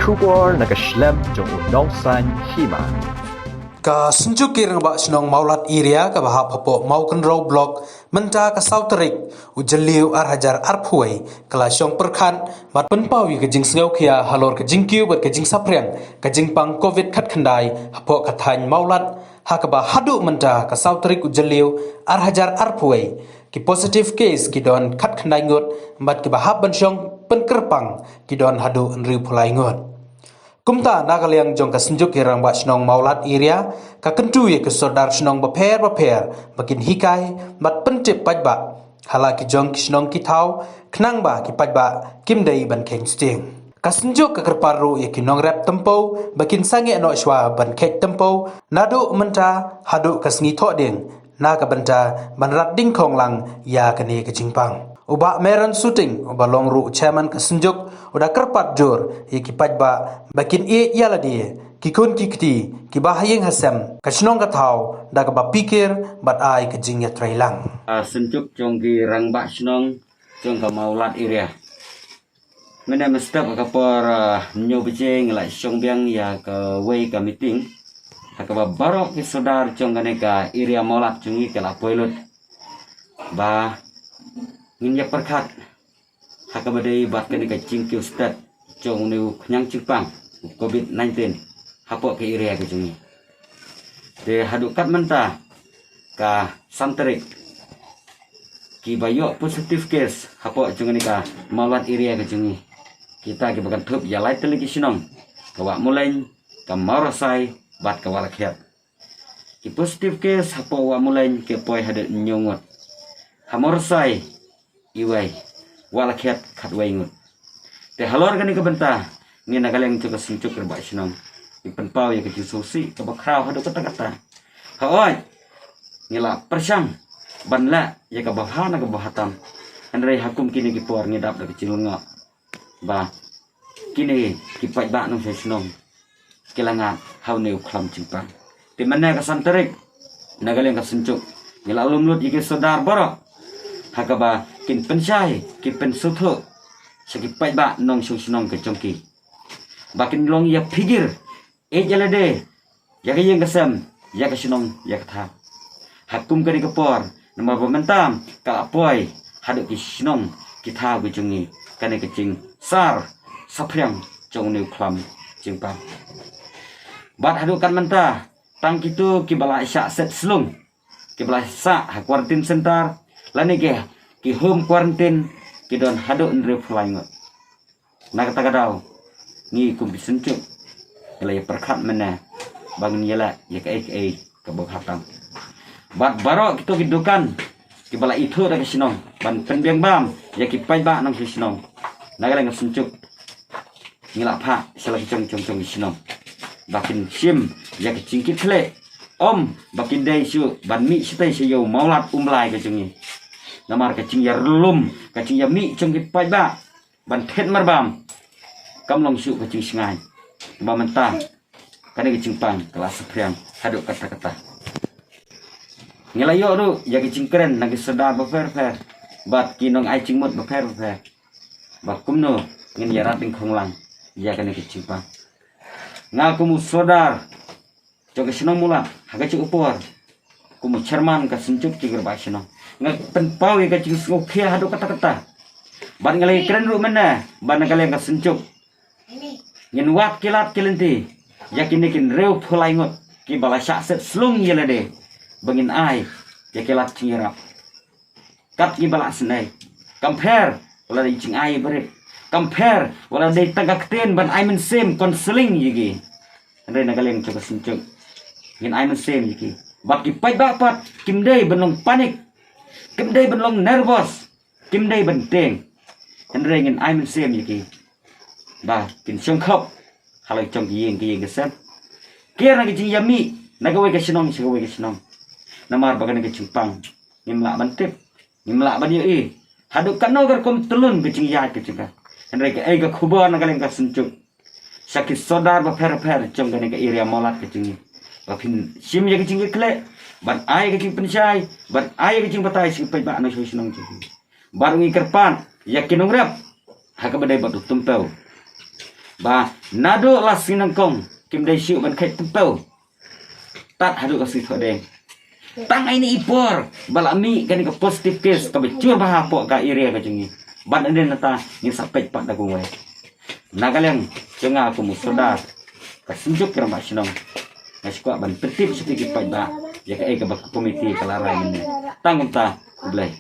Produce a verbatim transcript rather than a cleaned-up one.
Khubor na ka shlem jong u nongsan hima. Ka Synjuk ki Rangbah Shnong Mawlad Area kaba hap hapoh Mawkynrew Block mynta ka saw tarik u Jylliew ar hajar arphew wei ka la shong pyrkhat bad pynpaw ïa ka jingsngewkhia halor ka jingkiew bad ka jingsaphriang ka jingpang covid khatkhyndai hapoh ka thaiñ Mawlad, ha kaba haduh mynta ka saw tarik u Jylliew ar hajar arphew wei ki positive case ki don khatkhyndai ngut bad kiba hap ban shong pynkyrpang ki don haduh hynriewphew lai ngut. Kumta na ka liang jong ka Synjuk ki Rangbah Shnong Mawlad Area ka kyntu ïa ki sordar shnong bapher bapher ba kin hikai bad pyntip paidbah ha la ki jong ki shnong ki thaw khnang ba ki paidbah kim dei ban kheiñ sting. Ka Synjuk ka kyrpad ruh ïa ki nongrep tympew ba kin sangeh noh shuwa ban kheit tympew naduh mynta haduh ka sngi Thohdieng na ka bynta ban rat ding khong lang ïa kane ka jingpang. U Bah Meron Suting uba long ruh u chairman ka Synjuk u da kyrpad jur ïa ki paidbah ba kin ïeit ïa lade, ki khun ki kti, kiba ha ïing ha sem, ka shnong ka thaw da kaba phikir bad ai ka jingïatreilang. A Synjuk jong ki Rangbah Shnong jong ka Mawlad Area. Mynne mynstep ha ka por, ah, hynñiew baje ngi la shong biang ïa kawei ka meeting ha kaba baroh ki sordar jong kane ka area Mawlad jong ngi ki la poi lut ba ngin ïa pyrkhat ha kaba dei bad kane ka jingkiew stet jong une u khñiang jingpang u covid nineteen hapoh ka area ka jong ngi. Te haduh katne mynta ka san tarik kiba ïoh positive case hapoh jong kane ka Mawlad area ka jong ngi, kita kiba kynthup ïa lai tylli ki shnong, ka Wah Muleiñ, ka Mawrasai bad ka Wah Lakhiat. Ki positive case hapoh Wah Muleiñ ki poi haduh hynñiew ngut, ha Mawrasai iwei, Wah Lakhiat khatwei ngut. Te halor kane ka bynta ngi na ka liang jong ka Synjuk ki Rangbah Shnong ngi pynpaw ïa ka jingsngewsih kaba khraw haduh katta katta. Hooid, ngi la pyrshang ban leh ïa kaba bha na kaba bha tam, hynrei ha kum kine ki por ngi dap da ka jinglyngngoh ba kine ki paidbah nongshong shnong ki la ngat ha une u khlam jingpang. Te mynne ka san tarik na ka liang ka Synjuk ngi la lum lut ïa ki sordar baroh ha kaba kin pynshai, kin pynsngewthuh sha ki paidbah nongshong shnong ka jong ki ba kin long ïa phikir ïeit ïa lade, ïa ka ïing ka sem, ïa ka shnong ïa ka thaw. Ha kum kane ka por namar ba mynta ka la poi haduh ki shnong ki thaw ki jong ngi kane ka jingsar saphriang jong une u khlam jingpang. Bad haduh katne mynta tang kito kiba la shah set slung, kiba la shah ha quarantine center lane ki, ki home quarantine ki don haduh hynriewphew lai ngut. Na kata ka daw ngi kum ki Synjuk ngi la ïa pyrkhat mynne ba ngin ïa leh ïa kaei kaei kaba bha tam. Bad baroh kito ki dukan kiba la ithuh da ka shnong ban pynbiang bam ïa ki paidbah nongshong shnong, na ka liang ka Synjuk ngi la phah sha la ki jong jong jong ki shnong ba kin shim ïa ka jingkitkhlieh, ym ba kin dei shuh ban mih shatei sha ïew Mawlad Umblai ka jong ngi. Namar ka jingïalum, ka jingïamih jong ki paidbah ban thied marbam kam long shuh ka jingshngaiñ ba mynta kane ka jingpang ka la saphriang haduh katta katta. Ngi la ïoh ruh ïa ka jingkren na ki sordar bapher bapher bad ki nongai jingmut bapher bapher ba kumno ngin ïa rat ding khong lang ïa kane ka jingpang. Nga kum u sordar jong ka shnong Mawlad ha ka juh ka por, kum u chairman ka Synjuk jong ki Rangbah Shnong, nga pynpaw ïa ka jingsngewkhia haduh katta katta. Bad nga la ïakren ruh mynne ba na ka liang ka Synjuk ngin wad ki lad ki lynti ïa kine ki hynriewphew lai ngut kiba la shah set slung ïa lade ba ngin ai ïa ki lad jingïarap. Kat kiba la sngewsih, kam pher wat la dei jingai barit, kam pher wat la dei tang ka ktien ban ai mynsiem, counselling ïa ki. Hynrei na ka liang jong ka Synjuk ngin ai mynsiem ïa ki. Bad ki paidbah pat kim dei ban long panic, kim dei ban long nervous, kim dei ban tieng. Hynrei ngin ai mynsiem ïa ki ba kin shong khop ha la ki jong ki ïing ki ïing ki sem, kiar na ka jingïamih na kawei ka shnong sha kawei ka shnong. Namar ba kane ka jingpang ngim lah ban tip, ngim lah ban ïohi haduh katno ka rukom tyllun ka jingïaid ka jong ka. Hynrei kaei ka khubor na ka liang ka Synjuk sha ki sordar bapher bapher jong kane ka area Mawlad ka jong ngi, ba phin shim ïa ka jingkitkhlieh ban ai ka jingpynshai, ban ai ka jingbatai sha ki paidbah nongshong shnong jong ngi. Bad ngi kyrpad ïa ki nongrep ha kaba dei bad u tympew ba naduh la sngi nyngkong kim dei shuh ban kheit tympew tad haduh ka sngi thohdieng. Tang ine i por ba la mih kane ka positive case kaba jur bha hapoh ka area ka jong ngi. Ban ane nata ngin sa peit pat da kumwei. Na ka liang jong nga kum u sordar ka Synjuk ki Rangbah Shnong, nga sngewkwah ban pyntip sha phi ki paidbah ïa kaei kaba ka komiti ka la rai mynne. Tang kumta, khublei.